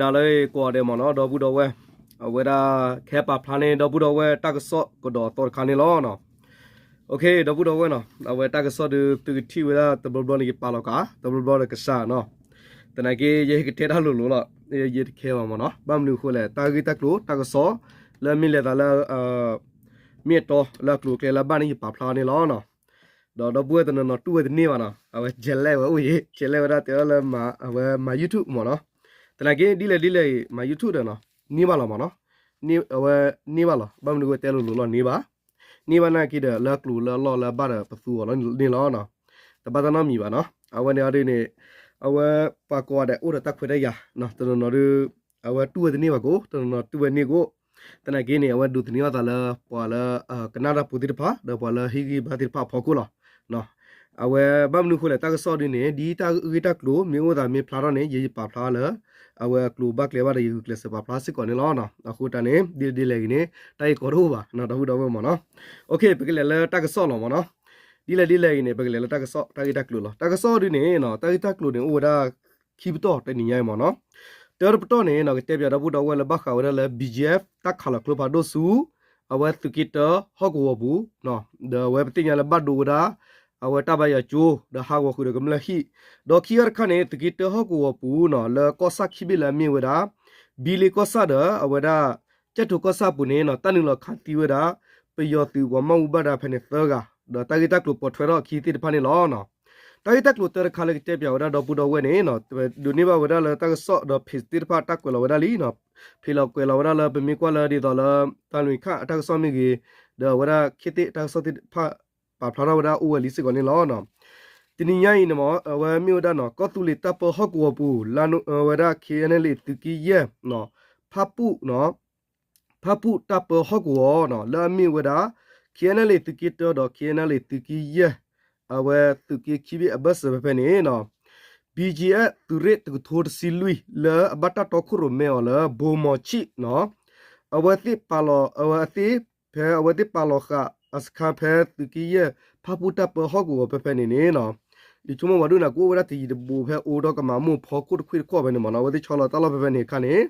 နၤလၢကိးဂၤဒဲးမ့ၢ်နီၤ ဒီပုၢ်ဒီဝဲၢ်, အဝဲဒၣ် ကဟဲပာ်ဖျါန့ၢ် ဒီပုၢ်ဒီဝဲၢ်တၢ်ကစီၣ်ကဒီးအသီတခါန့ၣ်လီၤ. ဒီပုၢ်ဒီဝဲၢ်နီၤ အဝဲတၢ်ကစီၣ်ဒုးသုကထံၣ်ဝဲဒၣ်တဘျီဘျီန့ၣ် ယပာ်လီၤကး တဘျီဘျီဒီးကစၢ်နီၤ. သနာ်က့ ယဟဲကတဲတၢ်လိၤလိၤလီၤ, ယတခဲဘၣ်မ့ၢ်နီၤ. ဘၣ်မနုၤအဃိလဲၣ် တၢ်ဂ့ၢ်တၢ်ကျိၤတၢ်ကစီၣ် လၢမ့ၢ်လဲၤသးလၢ မ့ၢ်အတီလၢအကျိၤအကျဲလၢဘၣ်န့ၣ် ယပာ်ဖျါန့ၣ်လီၤ. ဒီးဒီပုၢ်ဝဲၢ်တနီၤနီၤတူၢ်ဝဲတန့ၢ်ဘၣ်နီၤ, အဝဲ ကဲလဲၣ်ဝဲအိၣ်ယံၤ ကဲလဲၣ်ဝဲဒၣ်တဲအီၤလၢ အဝဲမၤ YouTube မ့ၢ်နီၤ. သနာ်က့ဒ်လဲၣ်ဒ်လဲၣ်အံၤ မၤ YouTube ဒီးနီၤ န့ၢ်ဘၣ်လီၤမ့ၢ်နီၤ. အဝဲန့ၢ်ဘၣ်လီၤ ဘၣ်မနုၤအဃိတဲလိၤလိၤလီၤန့ၢ်ဘၣ်, န့ၢ်ဘၣ်နာ်က့ဒီး လၢအကျိၤလၢအလီၢ်လၢအဘၣ်ဒီးပသူအီၤန့ၣ်လီၤ. တဘၣ်တၢ်နီတမံၤဘၣ်နီၤ. အဝဲန့ၣ်အဒ်န့ၣ် အဝဲပှၤကိးဂၤဒဲးအိၣ်ဒီးတၢ်ခွဲးတၢ်ယာ် တနီၤနီၤဒီး အဝဲတူၢ်ဝဲတန့ၢ်ဘၣ်ကိး တနီၤနီၤတူၢ်ဝဲန့ၢ်ကိး. သနာ်က့န့ၣ် အဝဲဒိးသန့ၤအသးလၢ ပှၤလၢ ကနၣ်တၢ်ဖိသ့ၣ်တဖၣ် ဒီးပှၤလၢဟ့ၣ်ဂံၢ်ဘါသ့ၣ်တဖၣ်အဖီခိၣ်လီၤ. အဝဲဘၣ်မနုၤအဃိလဲၣ် တၢ်ကစီၣ်ဒ်န့ၣ် ဒ်တၢ်ဂ့ၢ်တၢ်ကျိၤမ့ၢ်အိၣ်သးမ့ၢ်ဖျါထီၣ်န့ၣ် ယယပာ်ဖျါလၢ အဝဲအကျိၤဘၣ်ကျဲဘၣ်ဒီး ယဂုာ်ကျဲးစၢးပာ်ဖျါစ့ၢ်ကီးန့ၣ်လီၤ. အဃိတၢ်န့ၣ် ဒ်လဲၣ်ဒ်လဲၣ်အံၤန့ၣ် တၢ်ဂ့ၢ်ကီတအိၣ်ဘၣ် ဒီပုၢ်ဒီဝဲၢ်မ့ၢ်နီၤ. ပကလဲၤလၢတၢ်ကစီၣ်လီၤမ့ၢ်နီၤ. ဒ်လဲၣ်ဒ်လဲၣ်အံၤန့ၣ် ပကလဲၤလၢတၢ်ကစီၣ်တၢ်ဂ့ၢ်တၢ်ကျိၤလီၤ. တၢ်ကစီၣ်ဒ်န့ၣ် တၢ်ဂ့ၢ်တၢ်ကျိၤန့ၣ် အိၣ်ဝဲဒၣ်ခံပတီၢ်တနံၤညါအံၤမ့ၢ်နီၤ. တၢတပတီၢ်န့ၣ် ကတဲပၠးဒီပုၢ်ဒီဝဲၢ်လၢဘၣ်ဃးဝဲဒၣ်လၢ BGF တၢ်ခးလီၤကျိဖးဒိၣ်ဆူ အဝဲသုးက့တၢဟီၣ်ကဝီၤပူၤ ဒီးအဝဲပသ့ၣ်ညါလၢဘၣ်ဒိဝဲဒၣ် အဝဲတၢ်ဘါယွၤကၠိ ဒီးဟးဂီၤဃုာ်ဒီးကမျၢၢ်ဟံၣ်, ဒီးခံဂၤတခါန့ၣ် သုးက့တၢဟီၣ်ကဝီၤပူၤနီၤ လၢကီၢ်ဆၣ်ခံဘ့ၣ်လၢအမ့ၢ်ဝဲဒၣ် ဘံလ့ကီၢ်ဆၣ်ဒီး အဝဲဒၣ် ကၠဲၣ်ထိကီၢ်ဆၣ်အပူၤန့ၣ်နီၤ တၢ်နုာ်လီၤခးသံဝဲဒၣ် ပယီၤသုးပှၤမၢ်ဝူဘၣ်ဒါဖဲန့ၣ်သၢဂၤ, ဒီးတၢ်ဂ့ၢ်တၢ်ကျိၤပိာ်ထွဲထီၣ်အခံသ့ၣ်တဖၣ်န့ၣ်လီၤ. တၢ်ဂ့ၢ်တၢ်ကျိၤတၢတခါလၢကတဲပၠးဝဲဒၣ်ဒီပုၢ်ဒီဝဲၢ်န့ၣ် ဒိးန့ၢ်ဘၣ်ဝဲဒၣ်လၢတၢ်ကစီၣ်ဒီး page သ့ၣ်တဖၣ်တၢ်ကွဲးလီၤဝဲဒၣ်လံ, page လီၤကွဲးလီၤဝဲဒၣ်လၢပမ့ၢ်ကွၢ်လၢဒ်သိးလၢ တၢ်လွံၢ်ခၣ်အတၢ်ကစီၣ်မ့ၢ်ဂ့ၤ, ဒီးအဝဲဒၣ်ခ့သ့ၣ်တၢ်ကစီၣ်သ့ၣ်တဖၣ် ပာ်ဖျါထီၣ်ဝဲဒၣ်အိၣ်ဝဲလံစ့ၢ်ကီးန့ၣ်လီၤ. တနံၤညါအံၤန့ၣ်မ့ၢ် အဝဲမ့ၢ်ဝဲဒၣ်နီၤ ကီၢ်သူလ့ၤတၢ်ပၢဟီၣ်ကဝီၤပူၤ လၢဝဲဒၣ် KNLA သုးက့ယဲၢ် ဖၣ်ပူၣ် ဖၣ်ပူၣ်တၢ်ပၢဟီၣ်ကဝီၤနီၤ လၢအမ့ၢ်ဝဲဒၣ် KNLA သုးက့တၢဒီး KNLA သုးက့ယဲၢ် အဝဲသုးက့ခံဘ့ၣ်အဘၢၣ်စၢၤဖဲဖဲန့ၣ်နီၤ BGF သုးရ့ၣ်တကထိတဆံလွံၢ် လၢအဘၣ်တၢ်တီခိၣ်ရိၣ်မဲအီၤလၢ ဘိမီၤဆံၣ်နီၤ အဝဲသ့ၣ်ပာ်လီၤ အဝဲအသ့ၣ် ဖဲအဝဲသ့ၣ်ပာ်လီၤဃာ်အစခါဖဲသုးက့ယဲၢ် ဖၣ်ပူၣ်တၢ်ပၢဟီၣ်ကဝီၤဖဲဖဲန့ၣ်န့ၣ်နီၤ ယဆိကမိၣ်ပှၤဒိၣ်န့ၣ် ကအိၣ်ဝဲဒၣ်တယံၤတဘူးဖဲအိၣ်ဒီးကမၤမိၢ်ဖီခိၣ်တခွံၣ်တခီၣ်ဖဲန့ၣ်မ့ၢ်နီၤ အဝဲသ့ၣ်ဆီလီၤတၢ်လီၢ်ဖဲဖဲန့ၣ်အခါန့ၣ်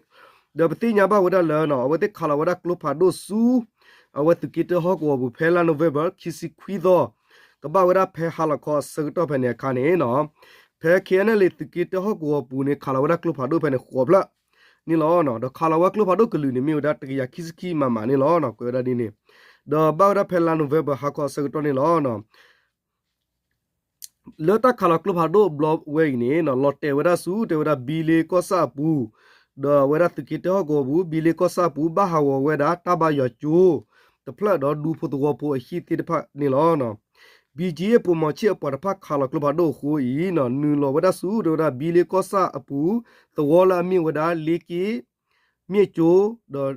ဒီးပသ့ၣ်ညါဘၣ်ဝဲဒၣ်လၢနီၤ အဝဲသ့ၣ်ခးလီၤဝဲဒၣ်ကျိဖးဒိၣ်ဆူ အဝဲသုးက့တၢဟီၣ်ကဝီၤပူၤ ဖဲလါ November ခံဆံခွံသီ ကဘၣ်ဝဲဒၣ်ဖဲဟါလီၤခီအဆၢကတီၢ်ဖဲန့ၣ်အခါန့ၣ်နီၤ ဖဲ KNLA သုးက့တၢဟီၣ်ကဝီၤပူၤန့ၣ် ခးလီၤဝဲဒၣ်ကျိဖးဒိၣ်ဖဲန့ၣ်ဃိးဖျၢၣ်န့ၣ်လီၤ. ဒီးခးလီၤဝဲကျိဖးဒိၣ်ကလုာ်န့ၣ် မ့ၢ်ဝဲဒၣ်တကယၤခံဆံခံ မမ န့ၣ်လီၤ. ကွဲးဝဲဒၣ်ဒ်န့ၣ် ဒီးဘၣ်ဝဲဒၣ်ဖဲလါ November ဟါခီအဆၢကတီၢ်န့ၣ်လီၤ. လၢတၢ်ခးလီၤကျိဖးဒိၣ်အဘျီဝဲအံၤန့ၣ် လီၤတဲာ်ဝဲဒၣ်ဆူ တဲဝဲဒၣ် ဘံလ့ကီၢ်ဆၣ်အပူၤ ဒီးအဝဲဒၣ်သုးက့တၢဟီၣ်ကဝီၤပူၤ ဘံလ့ကီၢ်ဆၣ်အပူၤ ဘၣ်ဟးဂီၤဝဲဒၣ်တၢ်ဘါယွၤကၠိတဖျၢၣ်ဒီးဒူဖိသဝီဖိအဟံၣ်သ့ၣ်တဖၣ်န့ၣ်လီၤ. BGF ပိာ်မီၤဆံၣ်အပှၤတဖၣ်ခးလီၤကျိဖးဒိၣ်အဃိအံၤ နုာ်လီၤဝဲဒၣ်ဆူ တဲဝဲဒၣ် ဘံလ့ကီၢ်ဆၣ်အပူၤ သဝီလၢအမ့ၢ်ဝဲဒၣ် လ့က့ မ့ၣ်ကၠိ ဒီး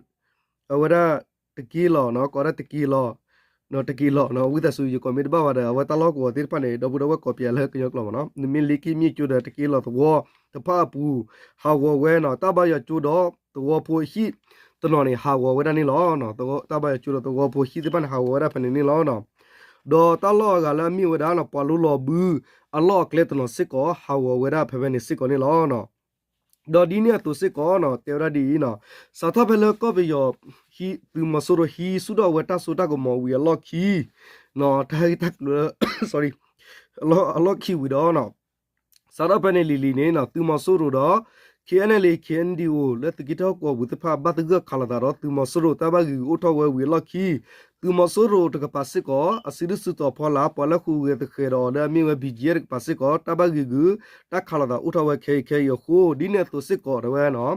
အဝဲဒၣ် တက့လီၤနီၤ ကိးဒၣ်တက့လီၤ တက့လီၤနီၤ ဝံသးစူၤ ယကိးမ့ၢ်တဘၣ်ဘၣ်ဒီး အဝဲတၢ်လီၢ်ကဝီၤသ့ၣ်တဖၣ်န့ၣ် ဒီပုၢ်ဒီဝဲၢ်ကိးပၠးလၢကညီကျိာ်မ့ၢ်နီၤ နမ့ၢ်လ့က့မ့ၣ်ကၠိဒီးတက့လီၤသဝီတဖၣ်အပူၤ ဟးဂီၤဝဲနီၤ တၢ်ဘါယွၤကၠိဒီးသဝီဖိအဟံၣ်တနီၤန့ၣ် ဟးဂီၤဝဲဒၣ်န့ၣ်လီၤ. တၢ်ဘါယွၤကၠိဒီးသဝီဖိအဟံၣ်သ့ၣ်တဖၣ်န့ၣ် ဟးဂီၤဝဲဒၣ်ဖဲန့ၣ်န့ၣ်လီၤ. ဒီးတၢ်လီၢ်အဂၤလၢအမ့ၢ်ဝဲဒၣ်နီၤ ပှၤလိလီၤဘုအလီၢ်အကျဲတနီၤစ့ၢ်ကီး ဟးဂီၤဝဲဒၣ်ဖဲဖဲန့ၣ်စ့ၢ်ကီးန့ၣ်လီၤ. ဒီးဒ်န့ၣ်အသိးစ့ၢ်ကီးနီၤ တဲဝဲဒၣ်ဒ်အံၤနီၤ စးထီၣ်ဖဲလၢကီၢ်ပယီၤ သုးမီၤစိရိၤဟံးဆူၣ်ထီၣ်ဝဲတၢ်စိတၢ်ကမီၤဝံၤအလီၢ်ခံ တၢ်ဂ့ၢ်တၢ်ကျိၤ အလီၢ်ခံဝံၤဒီး စးထီၣ်ဖဲန့ၣ်လံၤလံၤန့ၣ်နီၤ သုးမီၤစိရိၤဒီး KNLA KNDO လၢသုးက့တၢဟီၣ်ကဝီၤပူၤသ့ၣ်တဖၣ် ဘၣ်သဂၢၢ်ခးလိာ်သးဒီး သုးမီၤစိရိၤတၢ်ဘၣ်ဂံာ်ဂူာ်အိၣ်ထီၣ်ဝဲဝံၤအလီၢ်ခံ သုးမီၤစိရိၤတကပၤစ့ၢ်ကီး အစုဒုၣ်စုတီၤဖီလာ် ပှၤလၢဃုာ်ဂဲၤသဃဲၤဒီးအီၤလၢအမ့ၢ်ဝဲ BGF တကပၤစ့ၢ်ကီး တၢ်ဘၣ်ဂံာ်ဂူာ် တၢ်ခးလိာ်သးအိၣ်ထီၣ်ဝဲခဲအံၤခဲအံၤအဃိ ဒ်န့ၣ်အသိးစ့ၢ်ကီးတဲဝဲနီၤ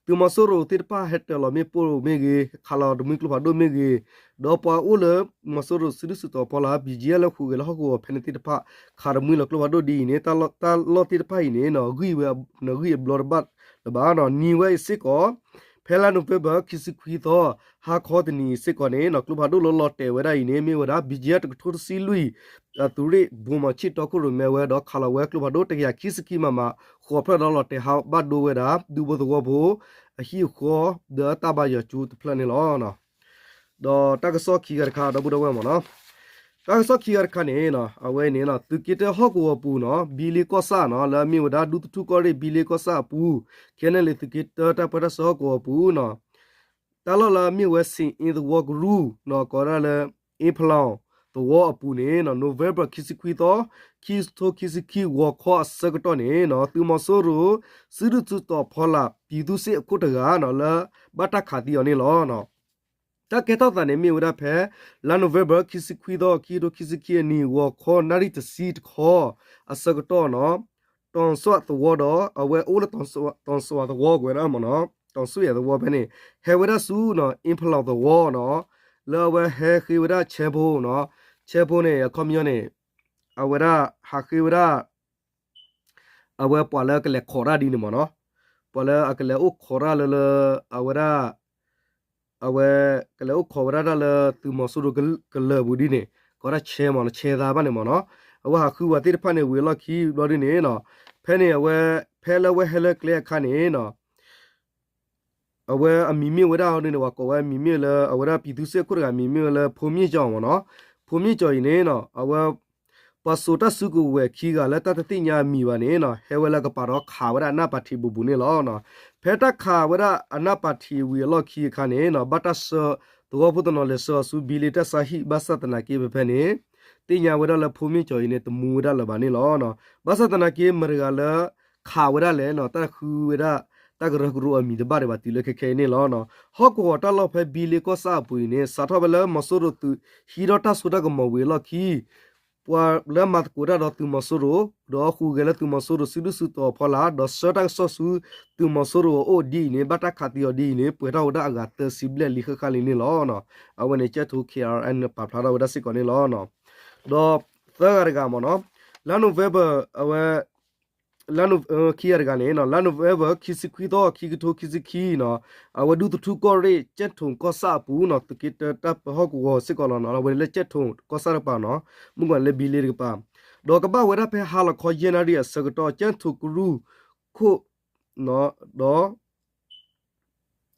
သုးမီၤစိရိၤသ့ၣ်တဖၣ်ဟဲတၢၤလီၤမ့ၣ်ပိၢ်မ့ၢ်ဂ့ၤ ခးလီၤတမှံကျိဖးဒိၣ်မ့ၢ်ဂ့ၤ ဒီးပှၤအိၣ်လၢ မီၤစိရိၤစုဒုၣ်စုတီၤဖီလာ် BGF လၢဃုာ်ဂဲၤလၢဟီၣ်ကဝီၤဖဲန့ၣ်သ့ၣ်တဖၣ် ခးတမှံလီၤကျိဖးဒိၣ်ဒ်အံၤန့ၣ် တၢ်လီၢ်သ့ၣ်တဖၣ်အံၤန့ၣ်နီၤ ဂံၢ်ဝဲ ဂံၢ်အဘျီတဘၣ်လၢၤဘၣ်နီၤ နံၤဝဲအံၤစ့ၢ်ကီး ဖဲလါ November ခံဆံခွံသီ ဟါခီတနံၤစ့ၢ်ကီးန့ၣ်နီၤ ကျိဖးဒိၣ်လၢလီၤတဲာ်ဝဲဒၣ်အံၤန့ၣ် မ့ၢ်ဝဲဒၣ် BGF တကထိတဆံလွံၢ် အသုးရ့ၣ်ဘိမီၤဆံၣ်တီခိၣ်ရိၣ်မဲဝဲဒီးခးလီၤဝဲကျိဖးဒိၣ်တကယၤခံဆံခံ မမ ဃိးဖျၢၣ်ဒီးလီၤတဲာ်ဟးဘၣ်ဒိဝဲဒၣ် ဒူဖိသဝီဖိ အဟံၣ်အဃီ ဒီးတၢ်ဘါယွၤကၠိတဖျၢၣ်န့ၣ်လီၤ. ဒီးတၢ်ကစီၣ်ခံဂၤတခါ ဒီပုၢ်ဒီဝဲၢ်မ့ၢ်နီၤ, တၢ်ကစီၣ်ခံဂၤတခါန့ၣ် အဝဲန့ၣ် သုးက့တၢဟီၣ်ကဝီၤပူၤနီၤ ဘံလ့ကီၢ်ဆၣ်နီၤ လၢအမ့ၢ်ဝဲဒၣ်ဒူသထူၣ်ကီၢ်ရ့ၣ် ဘံလ့ကီၢ်ဆၣ်အပူၤ ခဲန့ၣ်လၢသုးက့တၢတၢ်ပၢတၢ်ဆှၢဟီၣ်ကဝီၤပူၤနီၤ တၢ်လီၢ်လၢအမ့ၢ်ဝဲ ဆ့ၣ်အ့သဝီကရူၢ်နီၤ ကိးဝဲဒၣ်လၢ အ့ဖလောင်သဝီအပူၤန့ၣ်နီၤ November ခံဆံခွံသီ ခံကထိခံဆံခံ ဂီၤခီအဆၢကတီၢ်န့ၣ်နီၤ သုးမီၤစိရိၤ စုဒုၣ်စုတီၤဖီလာ် ပြည်သူ့စစ်အခိၣ်တဂၤနီၤ လၢဘၣ်တၢ်ခးသံအီၤန့ၣ်လီၤ. တၢ်ကဲထီၣ်သးန့ၣ်မ့ၢ်ဝဲဒၣ်ဖဲ လါ November ခံဆံခွံသီ ခံကထိခံဆံခံအနံၤ ဂီၤခီနၣ်ရံၣ်တဆံတခီ အဆၢကတီၢ်နီၤ တီၤစွးသဝီဒီး အဝဲအိၣ်လၢ တီၤစွးသဝီကွဲးဒၣ်မ့ၢ်နီၤ တီၤစွးယဲၢ်သဝီဖဲန့ၣ် ဟဲဝဲဒၣ်ဆူနီၤ အ့ဖလောင်သဝီနီၤ လၢအဝဲဟဲဃ့ဝဲဒၣ် ဆဲဖိနီၤ ဆဲဖိန့ၣ် အခီပညီန့ၣ် အဝဲဒၣ်ဟးဃ့ဝဲဒၣ် အဝဲပှၤလၢကလဲၤခိးတၢ်ဒ်န့ၣ်မ့ၢ်နီၤ ပှၤလၢအကလဲၤအိၣ်ခိးတၢ်လၢလၢ အဝဲဒၣ် အဝဲကလဲၤအိၣ်ခိးဝဲဒၣ်တၢ်လၢသုးမီၤစိရိၤကလၢၤပူၤဒ်န့ၣ် ကိးဒၣ်ဆဲမ့ၢ်နီၤ ဆဲသးဘၣ်န့ၣ်မ့ၢ်နီၤ အဝဲဟးဃုဝဲသ့ၣ်တဖၣ်န့ၣ်ဝံၤအလီၢ်ခံဘျီဒ်န့ၣ်နီၤ ဖဲန့ၣ်အဝဲ ဖဲလၢအဝဲဟဲလၢကျဲအခါန့ၣ်နီၤ အဝဲအမံၤမ့ၢ်ဝဲဒၣ်အီၤဒ်န့ၣ် ပှၤကိးဝဲအမံၤမ့ၢ်လၢ အဝဲဒၣ် ပြည်သူ့စစ် အခိၣ်တဂၤအမံၤမ့ၢ်ဝဲလၢ ဖိမ့ၢ်ကၠီၤမ့ၢ်နီၤ ဖိမ့ၢ်ကၠီၤအံၤန့ၣ်နီၤ အဝဲ ပှၤစိာ်တၢ်စုကဝဲၤခံဂၤလၢတၢ်တသ့ၣ်ညါအမံၤဘၣ်န့ၣ်နီၤ ဟဲဝဲလၢကပၤဒီးခးဝဲဒၣ်အနၢ်ပၢၢ်ထံးဘူးဘူးန့ၣ်လီၤ. ဖဲတၢ်ခးဝဲဒၣ်အနၢ်ပၢၢ်ထံးဝံၤအလီၢ်ခံအခါန့ၣ်နီၤ ဘၣ်တၢ်ဆှၢ သဝီဖိတနီၤလဲၤဆှၢအီၤဆူ ဘံလ့တၢ်ဆါဟံၣ် ဘၣ်ဆၣ်သနာ်က့ဖဲဖဲန့ၣ် သ့ၣ်ညါဝဲဒၣ်လၢဖိမ့ၢ်ကၠီၤအံၤန့ၣ် တမူဝဲဒၣ်လၢၤဘၣ်န့ၣ်လီၤ. ဘၣ်ဆၣ်သနာ်က့မတၤတဂၤလၢ ခးဝဲဒၣ်လဲၣ်နီၤ တၢ်ဃုဝဲဒၣ် တၢ်ကရၢကရိအမံၤတဘၣ်ဒံးဘၣ်တုၤလၢခဲခဲအံၤန့ၣ်လီၤ. ဟီၣ်ကဝီၤတၢ်လီၢ်ဖဲဘံလ့ကီၢ်ဆၣ်အပူၤအံၤန့ၣ် စးထီၣ်ဖဲလၢမီၤစိရိၤသုးဟံးထီၣ်တၢ်စိတၢ်ကမီၤဝံၤအလီၢ်ခံ ပှၤလၢမၤသကိးတၢ်ဒီးသုးမီၤစိရိၤ ဒီးဟူးဂဲၤလၢသုးမီၤစိရိၤစုဒုၣ်စုတီၤအဖီလာ် ဒီးဆှၢတၢ်ကစီၣ်ဆူသုးမီၤစိရိၤအအိၣ်ဒ်အံၤန့ၣ် ဘၣ်တၢ်ခးသံအီၤဒ်အံၤန့ၣ် ပှဲၤထီၣ်ဝဲဒၣ်အဂၤသၢဆံဘျဲၣ်လံဃၣ်ဃၣ်လံန့ၣ်လီၤ. အဝဲန့ၣ်ကၠဲၣ်ထိ K R N န့ၣ် ပာ်ဖျါထီၣ်ဝဲဒၣ်စ့ၢ်ကီးန့ၣ်လီၤ. ဒီးသၢဂၤတဂၤမ့ၢ်နီၤ လါ November အဝဲ လါ ခံဂၤတဂၤန့ၣ်နီၤ လါ November ခံဆံခွံသီ ခံကထိခံဆံခံနီၤ အဝဲဒူသထူကီၢ်ရ့ၣ် ကၠဲၣ်ထိၣ်ကီၢ်ဆၣ်အပူၤနီၤ သုးက့တၢတၢ်ပၢဟီၣ်ကဝီၤစ့ၢ်ကီးလီၤနီၤ အဝဲန့ၣ်လၢကၠဲၣ်ထိၣ်ကီၢ်ဆၣ်တကပၤနီၤ မုၢ်ကီၢ်န့ၣ်လၢဘံလ့တကပၤ ဒီးကဘၣ်ဝဲဒၣ်ဖဲဟါလီၤခီယဲၢ်နၣ်ရံၣ်အဆၢကတီၢ် ကၠဲၣ်ထိၣ်ကရူၢ်ခိၣ် ဒီး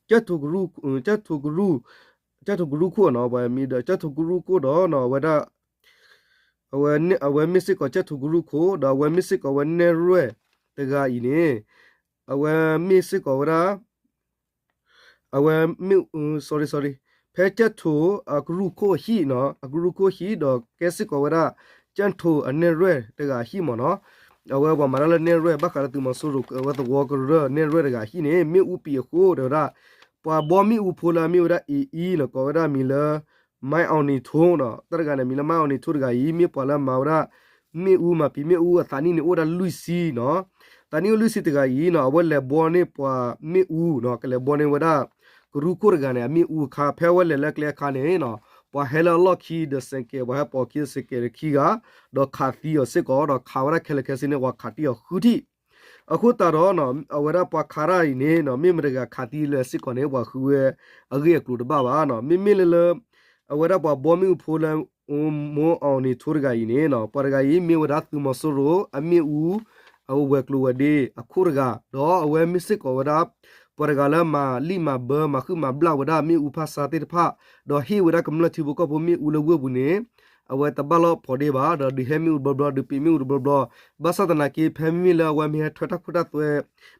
ကၠဲၣ်ထိၣ်ကရူၢ် ကၠဲၣ်ထိၣ်ကရူၢ် ကၠဲၣ်ထိၣ်ကရူၢ်ခိၣ်နီၤ ပှၤမံၤဒီး ကၠဲၣ်ထိၣ်ကရူၢ်ခိၣ်ဒီးနီၤ အဝဲဒၣ် အဝဲမ့ၢ်စ့ၢ်ကီးကၠဲၣ်ထိၣ်ကရူၢ်ခိၣ် ဒီးအဝဲမ့ၢ်စ့ၢ်ကီးဝဲနဲၣ်ရွဲၣ်တဂၤအံၤန့ၣ် အဝဲမ့ၢ်စ့ၢ်ကီးဝဲဒၣ် အဝဲမ့ၣ်အူ sorry sorry ဖဲကၠဲၣ်ထိၣ်အကရူၢ်ခိၣ်အဟံၣ်နီၤ အကရူၢ်ခိၣ်ဟံၣ်ဒီးကဲစ့ၢ်ကီးဝဲဒၣ် ကၠဲၣ်ထိၣ်အနဲၣ်ရွဲၣ်တဂၤအဟံၣ်မ့ၢ်နီၤ အဝဲပှၤမၤတၢ်လၢနဲၣ်ရွဲၣ် ဘၣ်ဃးလၢသုးမီၤစိရိၤ အဝဲသဝီကရၢနဲၣ်ရွဲၣ်တဂၤအဟံၣ်န့ၣ် မ့ၣ်အူပံၤအဃိ တဲဝဲဒၣ် ပှၤဘီမ့ၣ်အူဖိလၢအမ့ၢ်ဝဲဒၣ် အ့အံနီၤ ကိးဝဲဒၣ်မံၤလၢ မၢ်အီၣ်နံၤထိနီၤ တၢ်တဂၤန့ၣ် မံၤလၢမၢ်အီၣ်နံၤထိတဂၤအံၤ မ့ၢ်ပှၤလၢမၤဝဲဒၣ် မ့ၣ်အူမၤပံၤမ့ၣ်အူအသးနံၣ်န့ၣ်အိၣ်ဝဲဒၣ်လွံၢ်ဆံနီၤ သးနံၣ်အိၣ်လွံၢ်ဆံတဂၤအံၤနီၤ အဝဲလဲၤဘီန့ၢ်ပှၤမ့ၣ်အူနီၤ ကလဲၤဘီန့ၢ်ဝဲဒၣ် ကရူၢ်ခိၣ်တဂၤန့ၣ် အမ့ၣ်အူအခါ ဖဲအဝဲလဲၤလၢကျဲအခါန့ၣ်နီၤ ပှၤဟဲလၢအလီၢ်ခံဒီးစဲးကဲး ပှၤဟဲပိာ်ခံဒီးစဲးကဲးတခံဂၤ ဒီးခးသံအီၤစ့ၢ်ကီး ဒီးခးဝဲဒၣ်ခဲလၢာ်ခဲဆ့န့ၣ် ပှၤခးတံၢ်အီၤဃုထံၣ် အဃိသတးဒီးနီၤ အဝဲဒၣ်ပှၤခးတၢ်အံၤန့ၣ်နီၤ မ့ၢ်မတၤတဂၤခးသံလဲၣ်စ့ၢ်ကီးန့ၣ် ပှၤဃုဝဲအဂ့ၢ်အကျိၤတဘၣ်ဘၣ်နီၤ မ့မ့ၢ်လၢလၢ အဝဲဒၣ်ပှၤဘီမ့ၣ်အူဖိလၢ မၢ်အီၣ်နံၤထိတဂၤအံၤန့ၣ်နီၤ ပှၤတဂၤအံၤမ့ၢ်ဝဲဒၣ်သုးမီၤစိရိၤ အမ့ၣ်အူ အဝဲဝဲၤကျိၤဝဲၤဒ့အခိၣ်တဂၤ ဒီးအဝဲမ့ၢ်စ့ၢ်ကီးဝဲဒၣ် ပှၤတဂၤလၢမၤလံၣ်မၤဘၢ မၤဃုာ်မၤဘျၣ်ဝဲဒၣ်မ့ၣ်အူဖၣ်ဆါသ့ၣ်တဖၣ် ဒီးဟ့ၣ်ဝဲဒၣ်ကမျၢၢ်ထံဖိကီၢ်ဖိမ့ၣ်အူလၢဝ့ၢ်ပူၤန့ၣ် အဝဲတဘၣ်လီၢ်ဖိးဒ့ဘၣ် ဒီးဒုးဟဲမ့ၣ်အူတဘျီဘျီ ဒုးပံးမ့ၣ်အူတဘျီဘျီ ဘၣ်ဆၣ်သနာ်က့ ဖဲမ့မ့ၢ်လၢအဝဲမ့ၢ်ဟဲထွဲတၢ်ခိတၢ်သွဲ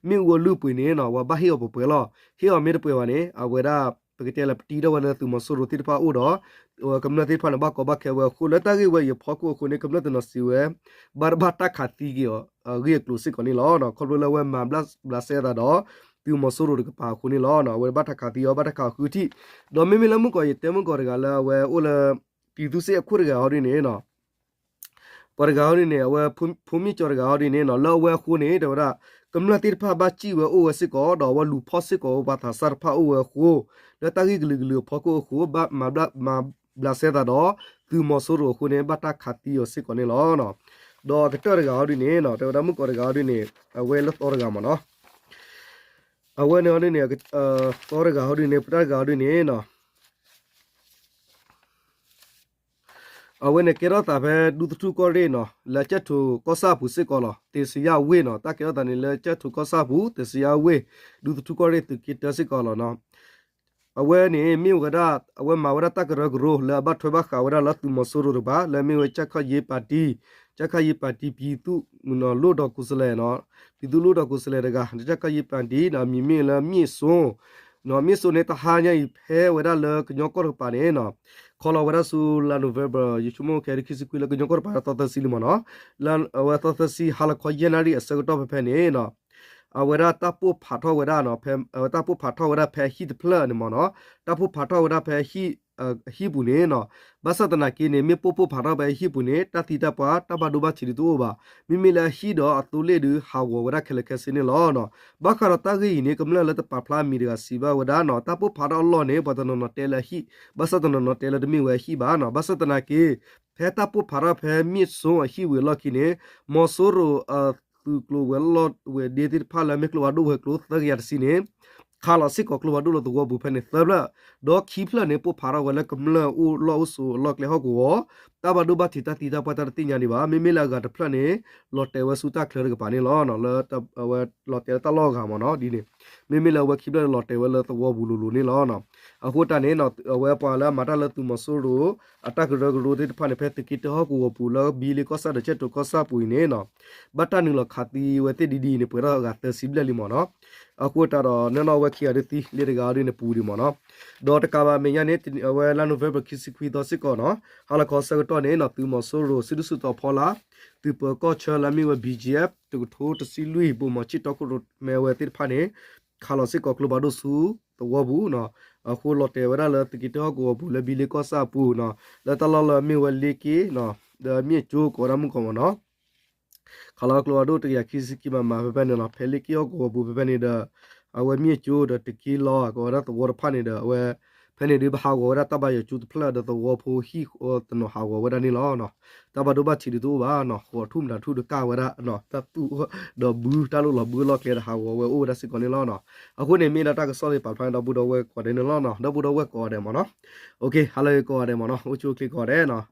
မ့ၣ်အူအလုၢ်အပှ့ၤန့ၣ်နီၤ ပှၤဘၣ်ဟ့ၣ်အီၤပှဲၤပှဲၤလီၤ. ဟ့ၣ်အီၤမ့ၢ်တပှဲၤဘၣ်န့ၣ် အဝဲဒၣ် ပကတဲလၢပတံထီၣ်ဝဲလၢသုးမီၤစိရိၤသ့ၣ်တဖၣ်အအိၣ်ဒီး ကမျၢၢ်သ့ၣ်တဖၣ်န့ၣ်ဘၣ်ကီဘၣ်ခဲဝဲအဃိ လၢတၢ်ဂ့ၢ်ဝဲအံၤအဖီခိၣ်အဃိန့ၣ် ကမျၢၢ်တနီၤစံးဝဲ ဘၣ်တဘၣ်တၢ်ခးသံက့ၤအီၤ အဂ့ၢ်အကျိၤစ့ၢ်ကီးန့ၣ်လီၤ. ခီဖျိလၢအဝဲမၤဘျးစဲသးဒီး သုးမီၤစိရိၤတကပၤအဃိန့ၣ်လီၤ. အဝဲဘၣ်တၢ်ခးသံအီၤ ဘၣ်တၢ်ခးဃုထံၣ် ဒီးမ့မ့ၢ်လၢမုၢ်ကီၢ်ယတဲမုၢ်ကီၢ်တဂၤလၢအဝဲအိၣ်လၢ ပြည်သူ့စစ် အခိၣ်တဂၤဟီဒ်န့ၣ်နီၤ ပှၤတဂၤဟီဒ်န့ၣ် အဝဲဖိမ့ၢ်ကၠီတဂၤဟီဒ်န့ၣ်နီၤ လၢအဝဲအဃိန့ၣ် တဲဝဲဒၣ် ကမျၢၢ်သ့ၣ်တဖၣ်ဘၣ်စံၣ်ဝဲအိၣ်ဝဲစ့ၢ်ကီး ဒီးအဝဲလူၤဖီၣ်စ့ၢ်ကီးဝဲပှၤသးစၢ်တဖၣ်အိၣ်ဝဲအဃိ လၢတၢ်ဂ့ၢ်ကလုာ်ကလုာ်အဖီခိၣ်အဃိ ဘၣ်မၤဘျး မၤဘျးစဲသးဒီး သုးမီၤစိရိၤအဃိန့ၣ် ဘၣ်တၢ်ခးသံအီၤစ့ၢ်ကီးန့ၣ်လီၤ. ဒီးအကတၢၢ်တဂၤဟီဒ်န့ၣ်နီၤ တဲဝဲဒၣ်မုၢ်ကီၢ်တဂၤဟီဒ်န့ၣ် အဝဲလၢသီတဂၤမ့ၢ်နီၤ အဝဲန့ၣ်ဟီဒ်န့ၣ် သီတဂၤဟီဒ်န့ၣ် ပတၢ်တဂၤဟီဒ်န့ၣ်နီၤ အဝဲန့ၣ်ကဲထီၣ်သးဖဲဒူသထူၣ်ကီၢ်ရ့ၣ်နီၤ လၢကၠဲၣ်ထိၣ်ကီၢ်ဆၣ်အပူၤစ့ၢ်ကီးလီၤ. သ့စယၣ်ဝ့ၢ်နီၤ တၢ်ကဲထီၣ်သးန့ၣ်လၢကၠဲၣ်ထိၣ်ကီၢ်ဆၣ်အပူၤ သ့စယၣ်ဝ့ၢ် ဒူသထူၣ်ကီၢ်ရ့ၣ်သုးက့တၢစ့ၢ်ကီးလီၤနီၤ. အဝဲန့ၣ်မ့ၢ်ဝဲဒၣ် အဝဲမၤဝဲဒၣ်တၢ်ကရၢကရိ လၢအဘၣ်ထွဲဘၣ်ဃးဝဲဒၣ်လၢသုးမီၤစိရိၤတကပၤ လၢအမ့ၢ်ဝဲ ကြံ့ခိုင်ရေးပါတီ, ကြံ့ခိုင်ရေးပါတီ ပြည်သူ့လွှတ်တော်ကိုယ်စားလှယ်နီၤ, ပြည်သူ့လွှတ်တော်ကိုယ်စားလှယ်တဂၤ ကြံ့ခိုင်ရေးပါတီ အမံၤမ့ၢ်လၢ မြင့်စိုး, မြင့်စိုးန့ၣ် တဟါညါအံၤ ဖဲဝဲဒၣ်လၢကညီကီၢ်တကပၤန့ၣ်နီၤ, ခီလီၤဝဲဒၣ်ဆူလါ November ယဆိကမိၣ်ခဲ ခံဆံခွံ လၢကညီကီၢ်တကပၤ သီသၢဆံလံမ့ၢ်နီၤ, အဝဲသီသၢဆံ ဟါလီၤခီယဲၢ်နၣ်ရံၣ်အဆၢကတီၢ်ဖဲဖဲန့ၣ်နီၤ အဝဲဒၣ်တၢ်ပိၢ်ဖးထီၣ်ဝဲဒၣ်နီၤ, အဝဲတၢ်ပိၢ်ဖးထီၣ်ဝဲဒၣ်ဖဲအဟံၣ်တဖျၢၣ်န့ၣ်မ့ၢ်နီၤ, တၢ်ပိၢ်ဖးထီၣ်ဝဲဒၣ်ဖဲအဟံၣ်ပူၤန့ၣ်နီၤ, ဘၣ်ဆၣ်သနာ်က့န့ၣ် မ့ၢ်ပိၢ်ပိၢ်ဖးထီၣ်ဖဲအဟံၣ်ပူၤန့ၣ် တၢ်သံတၢ်ပှၢ် တၢ်ဘၣ်ဒိဘၣ်ထံးဒုးတအိၣ်ဘၣ်. မ့မ့ၢ်လၢအဟံၣ်ဒီးအသိလ့ၣ်ဒုး ဟးဂီၤဝဲဒၣ်ခဲလၢာ်ခဲဆ့န့ၣ်လီၤ. ဘၣ်ဃးဒီးတၢ်ဂ့ၢ်အံၤန့ၣ် ကမျၢၢ်လၢတပာ်ဖျါအမံၤတဂၤစံးဘၣ်ဝဲဒၣ်နီၤ, တၢ်ပိၢ်ဖးထီၣ်အလီၢ်န့ၣ် ပှၤတနီၤနီၤတဲလၢအဟံၣ်, ဘၣ်ဆၣ်တနီၤနီၤတဲလၢတမ့ၢ်ဝဲအဟံၣ်ဘၣ်နီၤ, ဘၣ်ဆၣ်သနာ်က့ ဖဲတၢ်ပိၢ်ဖးထီၣ်ဖဲ မြင့်စိုး အဟံၣ်ဝံၤအလီၢ်ခံန့ၣ် မီၤစိရိၤအသုးကျိၤဝဲၤလီၢ်ဝဲၤဒ့သ့ၣ်တဖၣ်လၢအမ့ၢ်ကျိဖးဒိၣ်ဝဲၤကျိသၢကယၤတဆံန့ၣ် ခးလီၤစ့ၢ်ကီးကျိဖးဒိၣ်လၢသဝီပူၤဖဲန့ၣ်သၢဖျၢၣ်, ဒီးခံဖျၢၣ်န့ၣ် ပိၢ်ဖးထီၣ်ဝဲလၢကမျၢၢ်အိၣ်လီၢ်အိၣ်ဆိးအလီၢ်ကျဲဟီၣ်ကဝီၤ, တၢ်ဘၣ်ဒိဘၣ်ထံးတၢ်သံတၢ်ပှၢ်တၢ်တသ့ၣ်ညါဒံးဘၣ်. မ့မ့ၢ်လၢအဂၤတဖျၢၣ်န့ၣ် လီၤတဲာ်ဝဲဆူတၢ်ချၢတကပၤန့ၣ်လီၤ. လၢအဝဲလီၤတဲာ်လၢတၢ်လီၢ်အဂၤမ့ၢ်နီၤ ဒ်န့ၣ်, မ့မ့ၢ်လၢအဝဲခံဖျၢၣ်န့ၣ် လီၤတဲာ်ဝဲလၢသဝီပူၤလိၤလိၤန့ၣ်လီၤ. အဃိတၢ်န့ၣ် အဝဲပှၤလၢအမၤတၢ်လၢသုးမီၤစိရိၤ အတၢ်ကရၢကရိသ့ၣ်တဖၣ်န့ၣ် ဖဲသုးက့တၢဟီၣ်ကဝီၤပူၤလၢဘံလ့ကီၢ်ဆၣ်ဒီးကၠဲၣ်တိၤကီၢ်ဆၣ်ပူၤအံၤန့ၣ်နီၤ, ဘၣ်တၢ်နုာ်လီၤခးသံဝဲသ့ၣ်ဒ်ဒ်အံၤန့ၣ် ပှဲၤထီၣ်အဂၤသၢဆံဘျဲၣ်လံမ့ၢ်နီၤ. အဃိတၢ်ဒီး နီၢ်နီၢ်အဝဲခံဂၤဒုးသံလံတဂၤအံၤဒုးန့ၣ်ပူၤဒံးမ့ၢ်နီၤ. ဒီးတကးဘၣ်မဲာ်ညါန့ၣ် အဝဲလါ November ခံဆံခွံသီစ့ၢ်ကီးနီၤ, ဟါလီၤခီဆၢကတီၢ်န့ၣ်နီၤ သုးမီၤစိရိၤ စုဒုၣ်စုတီၤဖီလာ် သုးပၢၤကီၢ်ဆၢလၢအမ့ၢ်ဝဲ ဘီၣ်ကၠံၣ်အ့ၣ် တကထိတဆံလွံၢ် ဗိုလ်မှူးကြီး တီခိၣ်ရိၣ်မဲဝဲသ့ၣ်တဖၣ်န့ၣ် ခးလီၤစ့ၢ်ကီးကျိဖးဒိၣ်ဆူသဝီပူၤနီၤ. အဃိလီၤတဲာ်ဝဲဒၣ်လၢသုးက့တၢဟီၣ်ကဝီၤပူၤလၢဘံလ့ကီၢ်ဆၣ်အပူၤနီၤ, လၢတၢ်လီၢ်လၢအမ့ၢ်ဝဲလ့က့နီၤ, ဒီးမ့ၢ်ကၠိကိးဝဲဒၣ်မုၢ်ကီၢ်မ့ၢ်နီၤ ခးလီၤကျိဖးဒိၣ်တကယၤခံဆံခံ မမ ဖဲဖဲန့ၣ်နီၤ, ဖဲလ့က့ဟီၣ်ကဝီၤပူၤဖဲဖဲန့ၣ်ဒီး အဝဲမ့ၢ်ကၠိဒီးတက့လီၤ ကိးဝဲဒၣ်သဝီတဖၣ်န့ၣ်ဒီး အဝဲ ဖဲန့ၣ်ဒုးပဟးဂီၤဝဲဒၣ်တၢ်ဘါယွၤကၠိတဖျၢၣ်ဒီးသဝီဖိဟံၣ်တနီၤဟးဂီၤဝဲဒၣ်န့ၣ်လီၤ. တၢ်ဘၣ်ဒိဘၣ်ထံးဒုးတအိၣ်ဘၣ်နီၤ, ဃိးထူၣ်မတၤထူၣ်ဒီးကၢ်ဝဲဒၣ်နီၤ, တၢ်သူၣ် ဒီးဘုတၢ်လိၣ်လီၤဘုအလီၢ်ကျဲဒီးဟးဂီၤဝဲအိၣ်ဝဲဒၣ်စ့ၢ်ကီးန့ၣ်လီၤနီၤ. အဃိန့ၣ်မ့ၢ်ဒၣ်တၢ်ကစီၣ်လၢပာ်ဖျါန့ၣ် ဒီပုၢ်ဒီဝဲၢ်ကိးဂၤဒဲးန့ၣ်လီၤနီၤ, ဒီပုၢ်ဒီဝဲၢ်ကိးဂၤဒဲးမ့ၢ်နီၤ. ဟါလၢအဂ့ၤကိးဂၤဒဲးမ့ၢ်နီၤ, အိၣ်ဆူၣ်အိၣ်ချ့ကိးဂၤဒဲးနီၤ.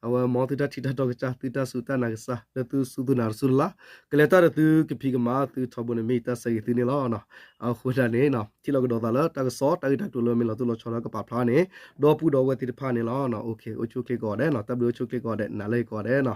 အဝဲမ်သုတၢ်ထံၣ်တၢ်တီကစၢ် သုတၢ်စူၢ်တၢ်နာ်ကစၢ် လၢသုစူၢ်သုနာ်တစူၢ်လၢ်လၢ် ကလဲၤတၢ်ဒီးသုကဖံးကမၤသုထီဘိန့ၣ်မ့ၢ်ယတၢ်ဆၢဂ့ၤသုန့ၣ်လီၤ. အဃိသတးန့ၣ် ထံၣ်လိာ်ကဒီးသးလၢတၢ်ကစီၣ်တၢ်ဂ့ၢ်တၢ်ကျိၤလၢမ့ၢ်လီၤတိၢ်လီၤဆီလၢကပာ်ဖျါန့ၣ် ဒီပုၢ်ဒီဝဲၢ်သ့ၣ်တဖၣ်န့ၣ်လီၤ. အိၣ်ဆူၣ်အိၣ်ချ့ကိးဂၤဒဲးနီၤ, တၢ်ဘျုးအိၣ်ဆူၣ်အိၣ်ချ့ကိးဂၤဒဲး နၤလၢအဂ့ၤကိးဂၤဒဲးနီၤ.